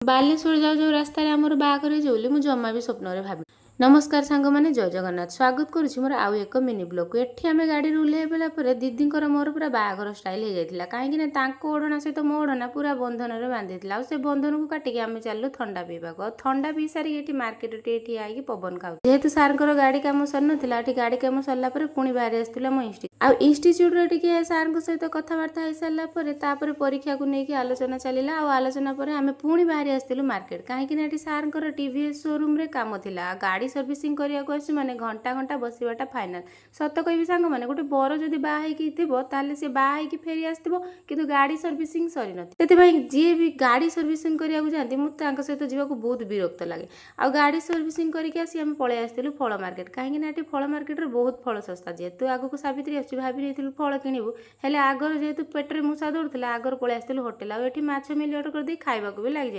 ବାଲେଶ୍ୱର ଯାଉ ଯାଉ ରାସ୍ତାରେ ଆମର ବାହାଘର ହେଇଯିବ ବୋଲି ମୁଁ ଜମା ବି ସ୍ୱପ୍ନରେ ଭାବି। ନମସ୍କାର ସାଙ୍ଗମାନେ, ଜୟ ଜଗନ୍ନାଥ। ସ୍ୱାଗତ କରୁଛି ମୋର ଆଉ ଏକ ମିନି ବ୍ଲଗକୁ। ଏଠି ଆମେ ଗାଡ଼ିରୁ ଓହ୍ଲେଇ ପରେ ଦିଦିଙ୍କର ମୋର ପୁରା ବାହାଘର ଷ୍ଟାଇଲ୍ ହେଇଯାଇଥିଲା, କାହିଁକି ନା ତାଙ୍କ ଓଢ଼ଣା ସହିତ ମୋ ଓଢ଼ଣା ପୁରା ବନ୍ଧନରେ ବାନ୍ଧିଥିଲା। ଆଉ ସେ ବନ୍ଧନକୁ କାଟିକି ଆମେ ଚାଲିଲୁ ଥଣ୍ଡା ପିଇବାକୁ। ଆଉ ଥଣ୍ଡା ପିଇ ସାରିକି ଏଠି ମାର୍କେଟରେ ଟିକେ ଠିଆ ହେଇକି ପବନ ଖାଉ। ଯେହେତୁ ସାର୍ଙ୍କର ଗାଡ଼ି କାମ ସରିନଥିଲା, ଏଠି ଗାଡ଼ି କାମ ସରିଲା ପରେ ପୁଣି ବାହାରି ଆସିଥିଲୁ ଆମ ଇନଷ୍ଟିଚ୍ୟୁଟ୍। ଆଉ ଇନଷ୍ଟିଚ୍ୟୁଟ୍ରେ ଟିକେ ସାର୍ଙ୍କ ସହିତ କଥାବାର୍ତ୍ତା ହେଇସାରିଲା ପରେ ତାପରେ ପରୀକ୍ଷାକୁ ନେଇକି ଆଲୋଚନା ଚାଲିଲା। ଆଉ ଆଲୋଚନା ପରେ ଆମେ ପୁଣି ବାହାରି ଆସିଥିଲୁ ମାର୍କେଟ, କାହିଁକି ନା ଏଠି ସାର୍ଙ୍କର ଟିଭିଏସ୍ ସୋରୁମ୍ରେ କାମ ଥିଲା। ଆଉ ଗାଡ଼ି ସର୍ଭିସିଂ କରିବାକୁ ଆସୁ ମାନେ ଘଣ୍ଟା ଘଣ୍ଟା ବସିବାଟା ଫାଇନାଲ୍। ସତ କହିବି ସାଙ୍ଗମାନେ, ଗୋଟେ ବର ଯଦି ବାହା ହେଇକି ଥିବ, ତାହେଲେ ସେ ବାହା ହେଇକି ଫେରି ଆସିଥିବ, କିନ୍ତୁ ଗାଡ଼ି ସର୍ଭିସିଂ ସରିନଥିବ। ସେଥିପାଇଁ ଯିଏ ବି ଗାଡ଼ି ସର୍ଭିସିଂ କରିବାକୁ ଯାଆନ୍ତି, ମୁଁ ତାଙ୍କ ସହିତ ଯିବାକୁ ବହୁତ ବିରକ୍ତ ଲାଗେ। ଆଉ ଗାଡ଼ି ସର୍ଭିସିଂ କରିକି ଆସି ଆମେ ପଳେଇ ଆସିଥିଲୁ ଫଳ ମାର୍କେଟ, କାହିଁକି ନା ଏଠି ଫଳ ମାର୍କେଟରେ ବହୁତ ଫଳ ଶସ୍ତା। ଯେହେତୁ ଆଗକୁ ସାବିତ୍ରୀ ଆସୁଛି, ଭାବି ନେଇଥିଲୁ ଫଳ କିଣିବୁ। ହେଲେ ଆଗରୁ ଯେହେତୁ ପେଟରେ ମୂଷା ଦୌଡ଼ୁଥିଲା, ଆଗରୁ ପଳେଇ ଆସିଥିଲୁ ହୋଟେଲ। ଆଉ ଏଠି ମାଛ ମିଲ୍ ଅର୍ଡ଼ର କରିଦେଇ ଖାଇବାକୁ ବି ଲାଗିଯାଏ।